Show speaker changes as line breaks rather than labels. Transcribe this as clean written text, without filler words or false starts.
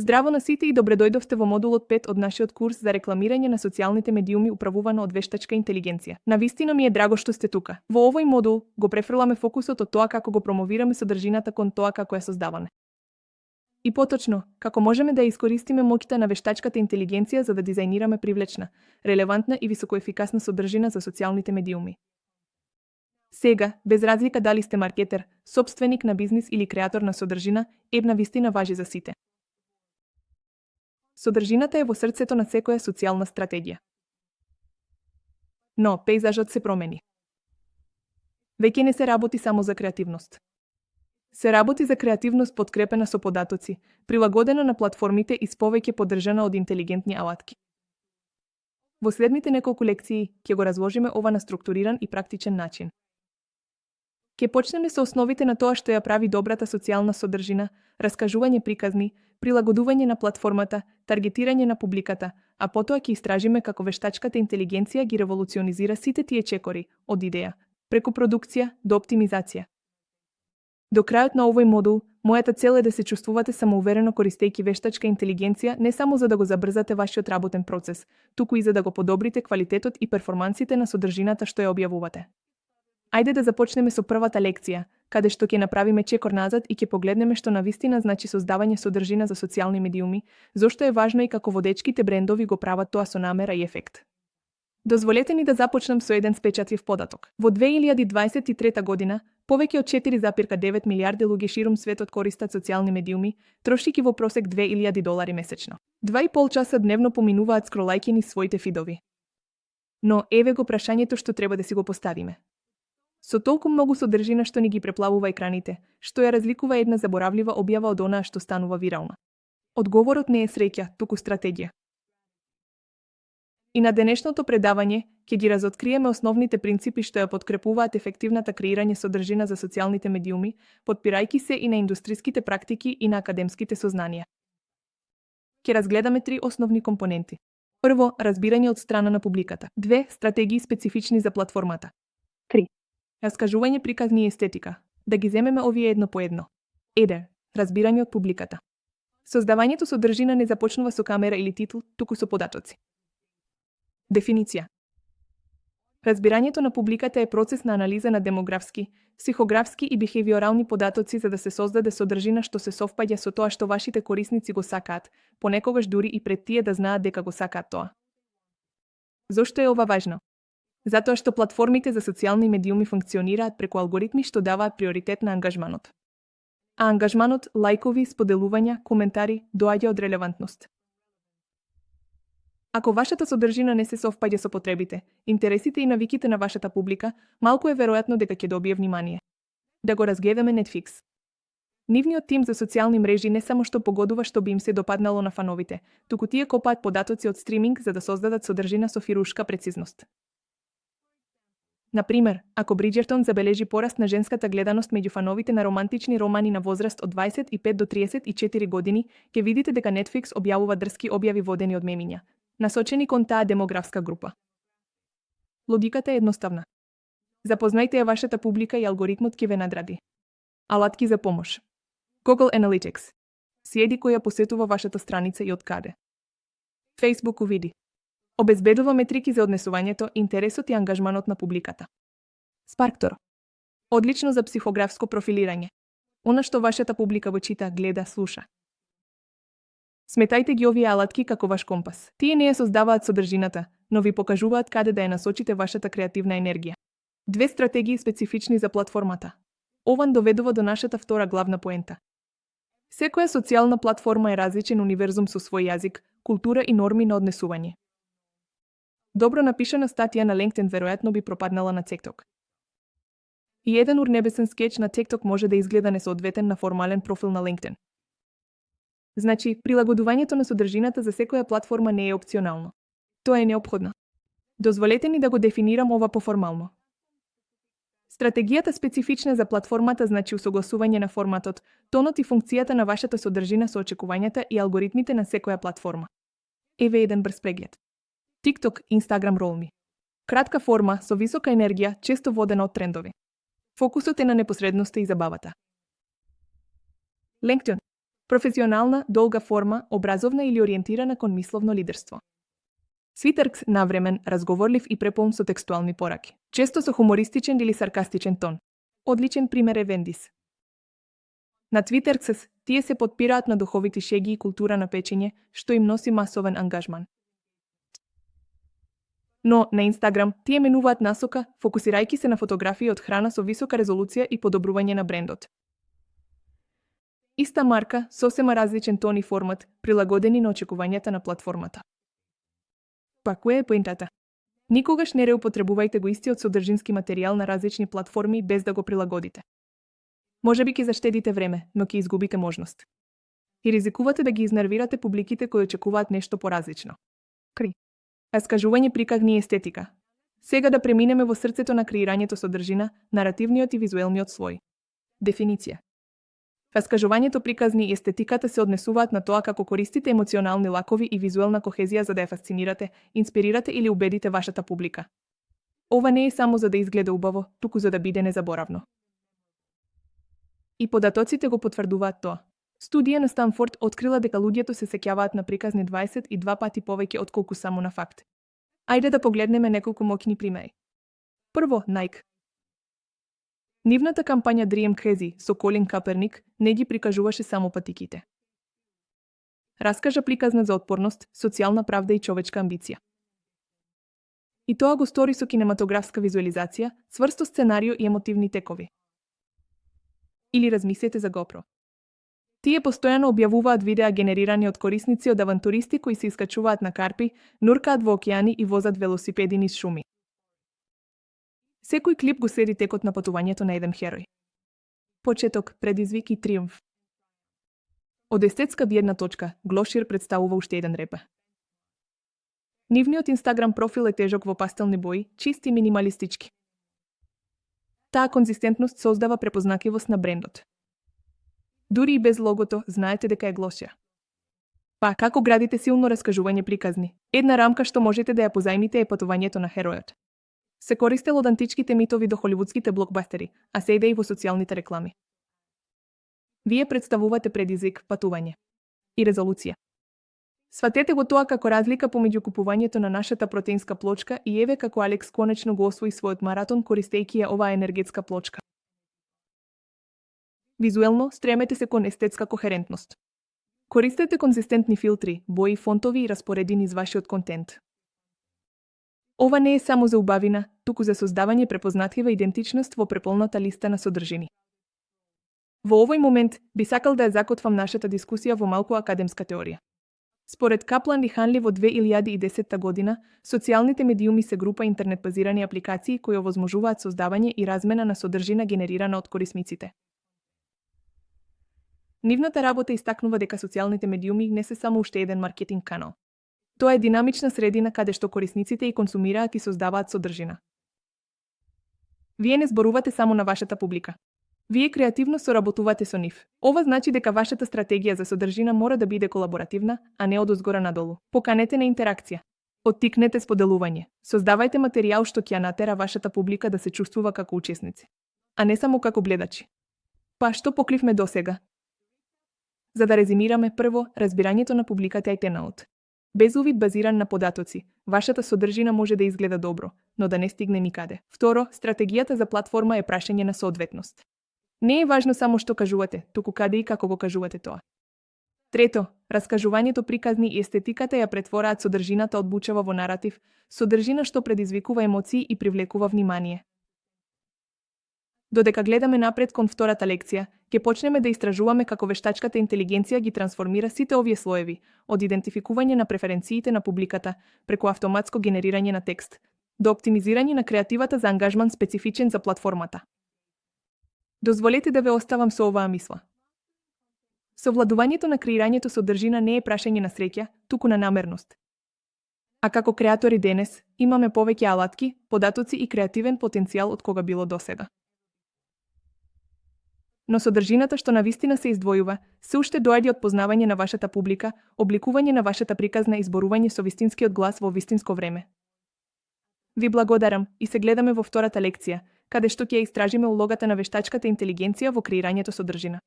Здраво на сите и добре дојдовте во модулот 5 од нашиот курс за рекламирање на социјалните медиуми управувано од вештачка интелигенција. Навистина ми е драго што сте тука. Во овој модул го префрламе фокусот од тоа како го промовираме содржината кон тоа како ја создаваме. И поточно, како можеме да искористиме моќта на вештачката интелигенција за да дизајнираме привлечна, релевантна и високоефикасна содржина за социјалните медиуми. Сега, без разлика дали сте маркетер, сопственик на бизнис или креатор на содржина, една вистина важи за сите. Содржината е во срцето на секоја социјална стратегија. Но, пейзажот се промени. Веќе не се работи само за креативност. Се работи за креативност подкрепена со податоци, прилагодена на платформите и повеќе поддржана од интелигентни алатки. Во следните неколку лекции ќе го разложиме ова на структуриран и практичен начин. Ќе почнеме со основите на тоа што ја прави добрата социјална содржина, раскажување приказни, прилагодување на платформата, таргетирање на публиката, а потоа ќе истражиме како вештачката интелигенција ги револуционизира сите тие чекори, од идеја, преку продукција до оптимизација. До крајот на овој модул, мојата цел е да се чувствувате самоуверено користејќи вештачка интелигенција не само за да го забрзате вашиот работен процес, туку и за да го подобрите квалитетот и перформансите на содржината што ја објавувате. Ајде да започнеме со првата лекција, каде што ќе направиме чекор назад и ќе погледнеме што навистина значи создавање содржина за социјални медиуми, зошто е важно и како водечките брендови го прават тоа со намера и ефект. Дозволете ни да започнем со еден спечатлив податок. Во 2023 година, повеќе од 4,9 милиарди луѓе ширум светот користат социјални медиуми, трошики во просек $2,000 месечно. 2,5 часа дневно поминуваат скролајки низ своите фидови. Но еве го прашањето што треба да си го поставиме. Со толку многу содржина што ни ги преплавува екраните, што ја разликува една заборавлива објава од онаа што станува вирална? Одговорот не е среќа, туку стратегија. И на денешното предавање ќе ги разоткриеме основните принципи што ја подкрепуваат ефективната креирање содржина за социјалните медиуми, потпирајќи се и на индустриските практики и на академските сознанија. Ќе разгледаме 3 основни компоненти. Прво, разбирање од страна на публиката. 2. Стратегии специфични за платформата. 3. Раскажување приказни и естетика. Да ги земеме овие едно по едно. 1. Разбирање од публиката. Создавањето содржина не започнува со камера или титул, туку со податоци. Дефиниција. Разбирањето на публиката е процес на анализа на демографски, психографски и бихевиорални податоци за да се создаде содржина што се совпаѓа со тоа што вашите корисници го сакаат, понекогаш дури и пред тие да знаат дека го сакаат тоа. Зошто е ова важно? Затоа што платформите за социјални медиуми функционираат преку алгоритми што даваат приоритет на ангажманот. А ангажманот, лајкови, споделувања, коментари, доаѓа од релевантност. Ако вашата содржина не се совпаѓа со потребите, интересите и навиките на вашата публика, малку е веројатно дека ќе добие внимание. Да го разгледаме Netflix. Нивниот тим за социјални мрежи не само што погодува што би им се допаднало на фановите, туку тие копаат податоци од стриминг за да создадат содржина со хируршка прецизност. Например, ако Бриџертон забележи пораст на женската гледаност меѓу фановите на романтични романи на возраст од 25 до 34 години, ќе видите дека Netflix објавува дрски објави водени од мемиња, насочени кон таа демографска група. Логиката е едноставна. Запознајте ја вашата публика и алгоритмот ќе ве надради. Алатки за помош. Google Analytics. Следи кој ја посетува вашата страница и од каде. Facebook увиди. Обезбедува метрики за однесувањето, интересот и ангажманот на публиката. Sparktor. Одлично за психографско профилирање. Она што вашата публика го чита, гледа, слуша. Сметајте ги овие алатки како ваш компас. Тие не ја создаваат содржината, но ви покажуваат каде да ја насочите вашата креативна енергија. 2 стратегии специфични за платформата. Ован доведува до нашата втора главна поента. Секоја социјална платформа е различен универзум со свој јазик, култура и норми на однесување. Добро напишана статија на LinkedIn веројатно би пропаднала на TikTok. И еден урнебесен скеч на TikTok може да изгледа несоодветен на формален профил на LinkedIn. Значи, прилагодувањето на содржината за секоја платформа не е опционално. Тоа е неопходно. Дозволете ни да го дефинирам ова поформално. Стратегијата специфична за платформата значи усогласување на форматот, тонот и функцијата на вашата содржина со очекувањата и алгоритмите на секоја платформа. Еве еден брз преглед. TikTok, Instagram ролми. Кратка форма со висока енергија, често водена од трендови. Фокусот е на непосредноста и забавата. LinkedIn. Професионална, долга форма, образовна или ориентирана кон мисловно лидерство. Свитеркс навремен, разговорлив и преполн со текстуални пораки. Често со хумористичен или саркастичен тон. Одличен пример е Вендис. На Твитеркс тие се потпираат на духовити шеги и култура на печење, што им носи масовен ангажман. Но на Инстаграм тие менуваат насока, фокусирајќи се на фотографии од храна со висока резолуција и подобрување на брендот. Иста марка, сосема различен тон и формат, прилагодени на очекувањата на платформата. Па која е поентата? Никогаш не реупотребувајте го истиот содржински материјал на различни платформи без да го прилагодите. Можеби ќе заштедите време, но ќе изгубите можност. И ризикувате да ги изнервирате публиките кои очекуваат нешто поразлично. Раскажување, прикагни и естетика. Сега да преминеме во срцето на креирањето содржина, наративниот и визуелниот слој. Дефиниција. Раскажувањето, приказни и естетиката се однесуваат на тоа како користите емоционални лакови и визуелна кохезија за да ја фасцинирате, инспирирате или убедите вашата публика. Ова не е само за да изгледа убаво, туку за да биде незаборавно. И податоците го потврдуваат тоа. Студија на Станфорд открила дека луѓето се сеќаваат на приказни 22 пати повеќе отколку само на факт. Ајде да погледнеме неколку моќни примери. Прво, Nike. Нивната кампања Dream Crazy со Колин Каперник не ги прикажуваше само патиките. Раскажа приказна за отпорност, социјална правда и човечка амбиција. И тоа го стори со кинематографска визуализација, цврсто сценарио и емотивни текови. Или размислете за GoPro. Тие постојано објавуваат видеа генерирани од корисници од авантуристи кои се искачуваат на карпи, нуркаат во океани и возат велосипеди низ шуми. Секој клип го следи текот на патувањето на еден херој. Почеток, предизвик и триумф. Од естетска гледна точка, Глошир представува уште еден репе. Нивниот Инстаграм профил е тежок во пастелни бои, чист и минималистички. Таа конзистентност создава препознатливост на брендот. Дури и без логото, знаете дека е Глошир. Па, како градите силно раскажување приказни? Една рамка што можете да ја позајмите е патувањето на херојот. Се користел од античките митови до холивудските блокбастери, а се иде и во социјалните реклами. Вие представувате предизвик, патување и резолуција. Сватете го тоа како разлика помеѓу купувањето на нашата протеинска плочка и еве како Алекс конечно го освои својот маратон користејќи ја оваа енергетска плочка. Визуелно, стремете се кон естетска кохерентност. Користете конзистентни филтри, бои, фонтови и распореди низ вашиот контент. Ова не е само за убавина, туку за создавање препознатлива идентичност во преполната листа на содржини. Во овој момент би сакал да ја закотвам нашата дискусија во малку академска теорија. Според Каплан и Ханли во 2010 година, социјалните медиуми се група интернет-базирани апликации кои овозможуваат создавање и размена на содржина генерирана од корисниците. Нивната работа истакнува дека социјалните медиуми не се само уште еден маркетинг канал. Тоа е динамична средина каде што корисниците и консумираат и создаваат содржина. Вие не зборувате само на вашата публика. Вие креативно соработувате со нив. Ова значи дека вашата стратегија за содржина мора да биде колаборативна, а не од озгора надолу. Поканете на интеракција. Оттикнете споделување. Создавајте материјал што ќе ја натера вашата публика да се чувствува како учесници, а не само како гледачи. Па што покривме досега? За да резимираме, прво, разбирањето на публиката е тенауот. Без увид базиран на податоци, вашата содржина може да изгледа добро, но да не стигне никаде. Второ, стратегијата за платформа е прашање на соодветност. Не е важно само што кажувате, туку каде и како го кажувате тоа. Трето, раскажувањето, приказни и естетиката ја претвораат содржината од бучава во наратив, содржина што предизвикува емоции и привлекува внимание. Додека гледаме напред кон втората лекција, ќе почнеме да истражуваме како вештачката интелигенција ги трансформира сите овие слоеви, од идентификување на преференциите на публиката, преку автоматско генерирање на текст, до оптимизирање на креативата за ангажман специфичен за платформата. Дозволете да ве оставам со оваа мисла. Совладувањето на креирањето содржина не е прашање на среќа, туку на намерност. А како креатори денес, имаме повеќе алатки, податоци и креативен потенцијал од кога било досега. Но содржината што навистина се издвојува, се уште доаѓа од познавање на вашата публика, обликување на вашата приказна и зборување со вистинскиот глас во вистинско време. Ви благодарам и се гледаме во втората лекција, каде што ќе ја истражиме улогата на вештачката интелигенција во креирањето содржина.